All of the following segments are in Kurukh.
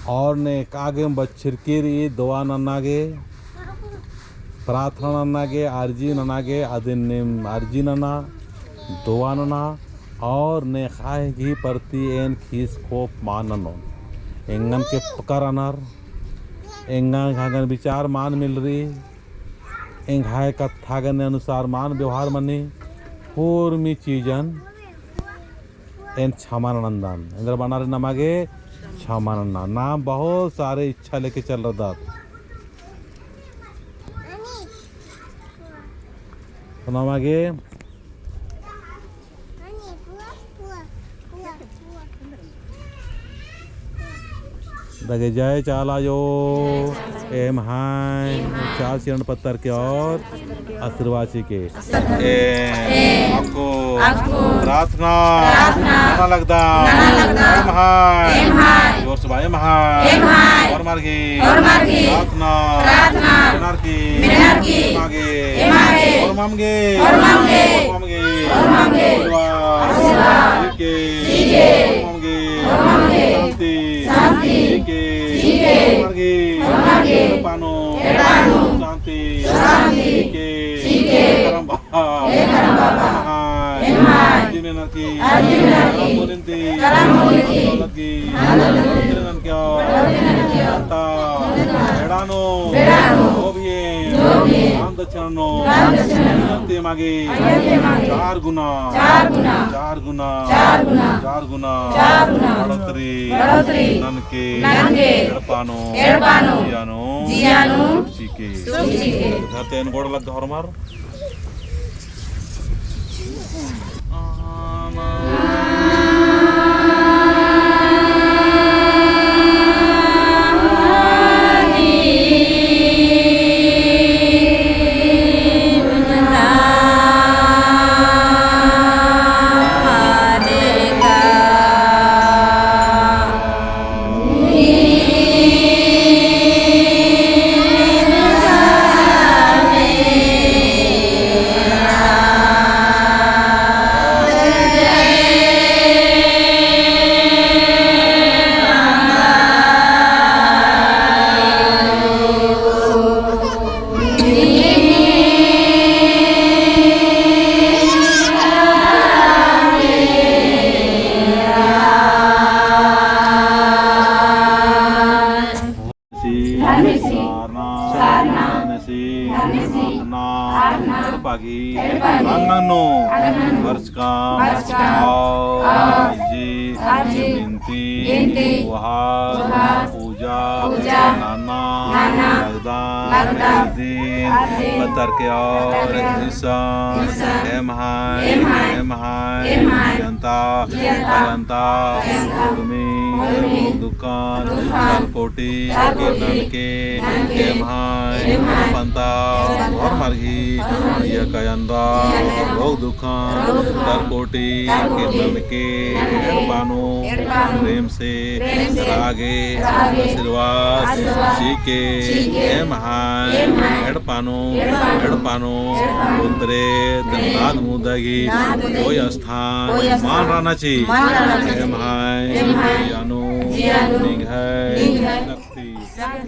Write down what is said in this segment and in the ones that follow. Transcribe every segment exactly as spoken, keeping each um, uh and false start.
और ने एकागेम बछरकी रई दुआ नना गे, प्रार्थना नना गे, अर्जी नना गे, अदिन नीम अर्जी नना, दुआ नना, और ने ख़ाय गही प्रति एन खीस खोप मान ननोन। एंगन के पकरनर, एंगन घागन विचार मान मिलरी, एंग्है कत्था गने अनुसार मान व्यवहार मनी, होरमी चीजन एन क्षमा ननंदन। एन्देर बअनर नमा गे क्षमा नन्ना। नाम बहुत सारे इच्छा लेके चल रहा था। तो नमा गे दगे जय चाला आयो, एम्है चार चरण पत्तर के और आशीर्वाद चिके। ए, अक्कु, अक्कु, प्रार्थना, प्रार्थना, नना लगदम, नना लगदम, एम्है, एम्है, जोर से बआ, एम्है, एम्है, होरमर गही, होरमर गही, प्रार्थना, प्रार्थना, मेनर की, मेनर की, एमा गे, एमा गे, होरमम गे, होरमम गे, होरमम गे, होरमम गे, आशीर्वाद, आशीर्वाद, चिके, चिके, होरमम गे, होरमम गे, शांति, शांति, चिके, चिके, होरमर गही, होरमर गही, एड़पा नू, एड़पा नू, शांति, शांति, चिके, चिके, करम बआ, ए करम बआ, एम्है, एम्है, अर्जी मेनर की, अर्जी मेनर की, करम मूलिन ती, करम मूलिन ती, दौलत गही, दौलत गही, ननके, ननके, जनता, बेड़ा नू, बेड़ा नू, जो भी है, जो भी है, दान दक्षिणा नू, दान दक्षिणा नू, अयंती एमा गे, अयंती एमा गे, चार गुना, चार गुना, चार गुना, चार गुना, चार गुना, चार गुना, बढ़ोतरी, बढ़ोतरी, ननके, ननके, एड़पा नू, एड़पा नू, जिया नू, जिया नू, सुख चिके, सुख चिके। धरती एन गोड़ लग्गा होरमर। धर्मेसी, धर्मेसी, सारना, सारना, धर्मेसी, धर्मेसी, आखना, आखना, एड़पा गही, एड़पा गही, आंगन नू, आंगन नू, बरचकम, बरचकम, और, और, अर्जी, अर्जी, बिनती, बिनती, जोहार, जोहार, पूजा, पूजा, नना, नना, लगदम, लगदम, अदिन, अदिन, पत्तर के और, पत्तर के और, इसन, इसन, एम्है, एम्है, एम्है, एम्है, जनता, जनता, जनता, जनता, उर्मी, उर्मी, दुकान, दुकान, चार कोटी, चार कोटी, ननके, ननके, एम्है, एम्है, पंता, होरमर गही, जिया कायंदा, रोग दुखन, चार कोटी, ननके, एड़पा नू, प्रेम से, रआ गे, आशीर्वाद, चिके, एम्है, एड़पा नू, एड़पा नू, उतरे, नाद मुदा गही, कोई स्थान, मान रअना ची, एम्है, जिया नू, निंग्है, शक्ति,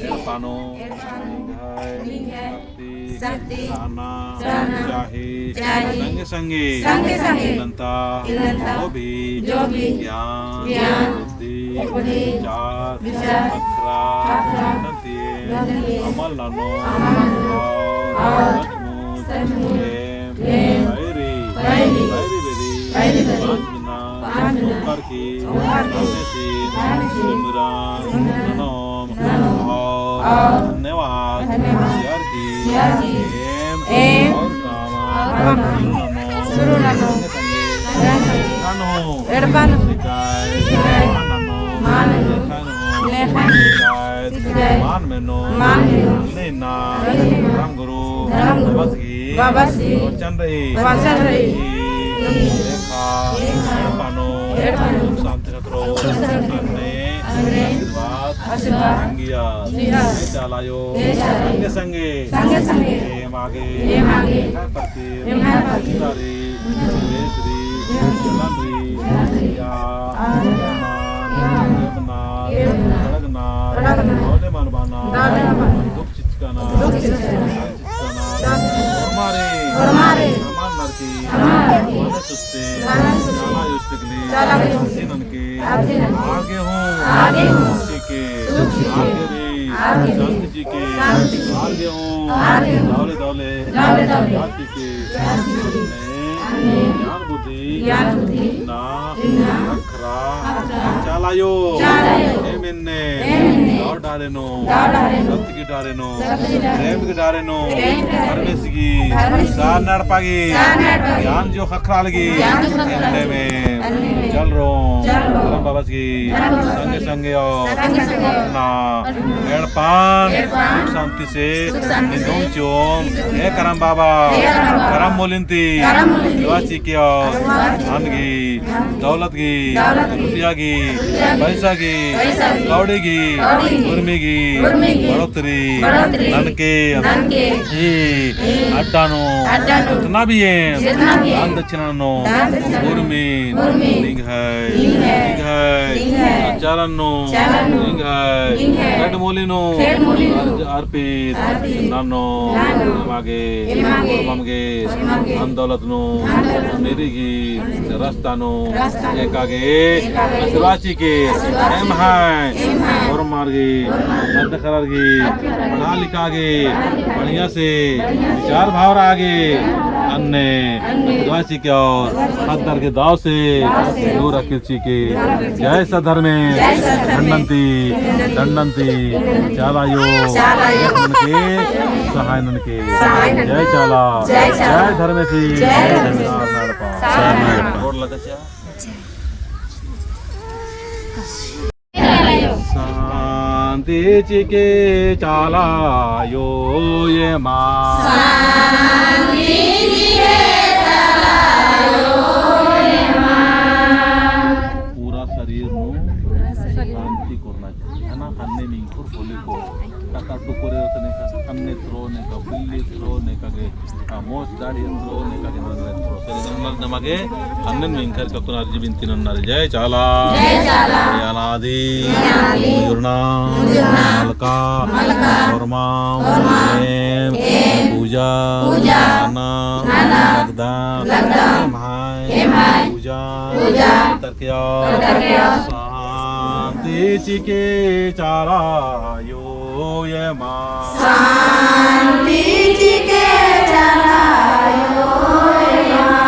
एड़पा नू, निंग्है, शक्ति, शक्ति, रहना, रहना, चाही, चाही, संगे संगे, संगे संगे, इन्नता, इन्नता, जो भी, जो भी, ज्ञान, ज्ञान, बुद्धि, बुद्धि, विचार, विचार, अखरा, अखरा, नन्ती, नन्ती, अमल ननो, अमल ननो, और, और, सचमुच, सचमुच, एम, एम, बैरी, बैरी, बैरी, बैरी, बैरी, पाँच बिना, पाँच बिना, ऊपर की, ऊपर की, धर्मेसी, धर्मेसी, सिमरन, सिमरन, ननोम, ननोम, और, और, धन्यवाद, धन्यवाद, चिअर की, चिअर की, एम, एम, और काम, और काम, शुरू ननो, शुरू ननो, संगे संगे, संगे संगे, एड़पा नू, एड़पा नू, सिकाय, सिकाय, मान ननो, मान ननो, लेखा ननो, लेखा ननो, सिकाय, सिकाय, मान मेनो, मान मेनो, लेना, लेना, धर्म गुरु, धर्म गुरु, बाबा सी, बाबा सी, वचन रई, वचन रई, लेखा, एड़पा नू, एड़पा नू, सुख शांति खतरो, अन्ने, अन्ने, आशीर्वाद, आशीर्वाद, संगिया, संगिया, जय चाला आयो, जय चाला आयो, संगे संगे, संगे संगे, एमा गे, एमा गे, एम्है प्रति, एम्है प्रति, तारी, देश री, जलन री, या, मान, एबना, एबना, सुख चिके, आगे रे, शांति चिके, आगे हूँ, दौले दौले, जाति के, ज्ञान बुद्धि, ना, अखरा, चाला आयो, एम एन्ने, दौ डारे नू, सत्य की डारे नू, प्रेम की डारे नू, धर्मेस की, सारना एड़पा की, ज्ञान जो ख़क्खरा लगी, एन्ने में, चल रो, करम बाबा की, संगे संगे आओ, ना, एड़पन, सुख शांति से, निंदुम चिओम, हे करम बाबा, करम मूलिन ती, दुआ चिके आओ, धन की, दौलत की, रुपया की, पैसा की, कौड़ी की, उर्मी की, बढ़ोतरी, ननके, ई, अड्डा नू, जितना भी है, दान दक्षिणा नू, उर्मी, निंग्है, निंग्है, चालन नू, निंग्है, खेड़ मूली नू, अर्पित, ननो, एमागे, होरमम गे, धन दौलत नू, मेरी गी, रस्ता नू, एका गे, आशीर्वाद चिके, एम्है, होरमर गी, नन्ना ख़क्खरर गी, पढ़ा लिखा गे, बढ़िया से, विचार भाव रआ गे, अन्ने, आशीर्वाद चिके और ख़द्दर गे दव से, दूर रखिल चिके। जय सत धर्मेस, धन्यवाद ती, धन्यवाद ती, चाला आयो, ननके, सहाय ननके। जय चाला, जय धर्मेस, जय धर्मेस। शांति चिके चाला आयो एमा। शांति चिके चाला आयो एमा। पूरा शरीर नू शांति कोरना चाहिए, है ना? अन्ने मिंखुर बोले को, काका टुकुरे होते ने का, अन्ने त्रो ने का, बिल्ली त्रो ने का गे, आ, मोच दाढ़ी त्रो ने का गे, नन्ना त्रो। शरीर नू नमा गे, अन्ने मिंखर का कुनार जी बिनती नन्ना रे। जय चाला। जय चाला। जय अनादि। अनादि। मुजुरना। मुजुरना। मलका। मलका। होरमाम। होरमाम। एम। एम। पूजा। पूजा। नना। नना। लगदम। लगदम। एम्है। एम्है। पूजा। पूजा। तरकिया। तरकिया। शांति चिके चाला आयो एमा। शांति चिके चाला आयो एमा।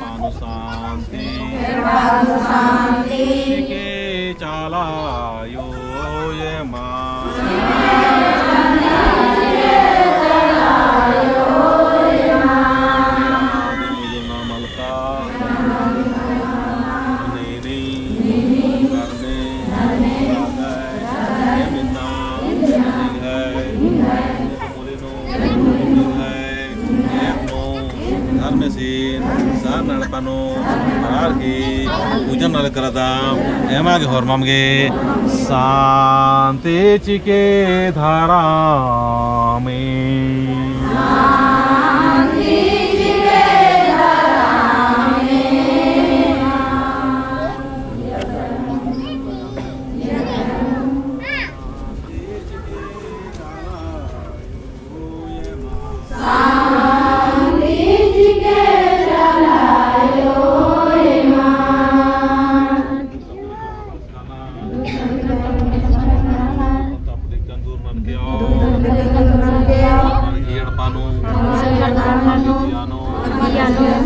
पानो शांति। पानो शांति। चिके चाला आयो एमा। धर्मेस सारना एड़पा नू आर की पूजन नलख रअदम, एमा गे होरमम गे शांति चिके धरमे।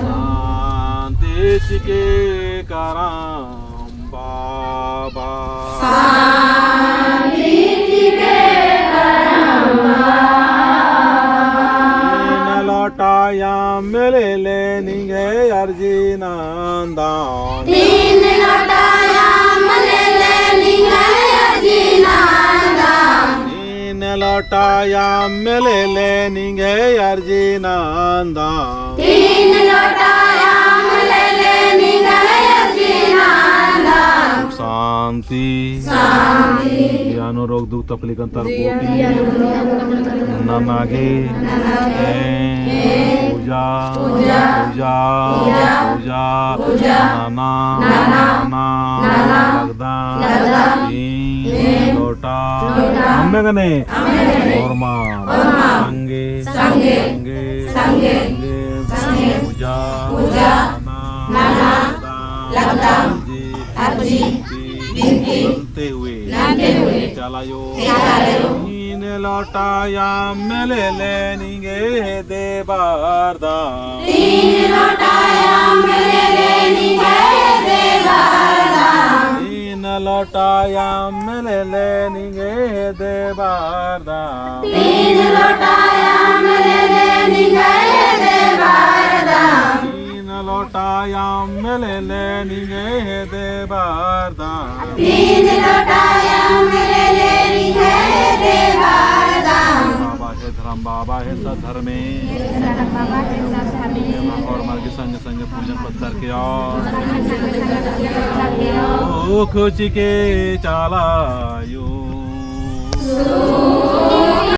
शांति चिके करम बाबा। शांति चिके करम बाबा। तीन लोटा अम्म लेले निंग्है अर्जी नन्दम। तीन लोटा अम्म लेले निंग्है अर्जी नन्दम। तीन लोटा अम्म लेले निंग्है अर्जी नन्दम। तीन लोटा अम्म लेले निंग्है अर्जी नन्दम। शांति। शांति। यानो रोग दुख तकलीफ अंतर कोटि। नना गे। पूजा। पूजा। पूजा। नना। नना। लगदम। तीन लोटा। अम्म गने। होरमा। संगे। संगे। पूजा। नना। लगदम। अर्जी। नलते हुए, नलते हुए, चाला अयो, चाला अयो, तीन लोटा अम्म लेले निंग्है हेद्दे बरदम। तीन लोटा अम्म लेले निंग्है हेद्दे बरदम। तीन लोटा अम्म लेले निंग्है हेद्दे बरदम। तीन लोटा अम्म लेले निंग्है हेद्दे बरदम। तीन लोटा अम्म लेले निंग्है हेद्दे बरदम। तीन लोटा अम्म लेले निंग्है हेद्दे बरदम। बाबा हे धरम बाबा हे सत धर्मे। और मरगे संगे संगे पूजन पत्तर के और। ओ खुची के चाला अयो।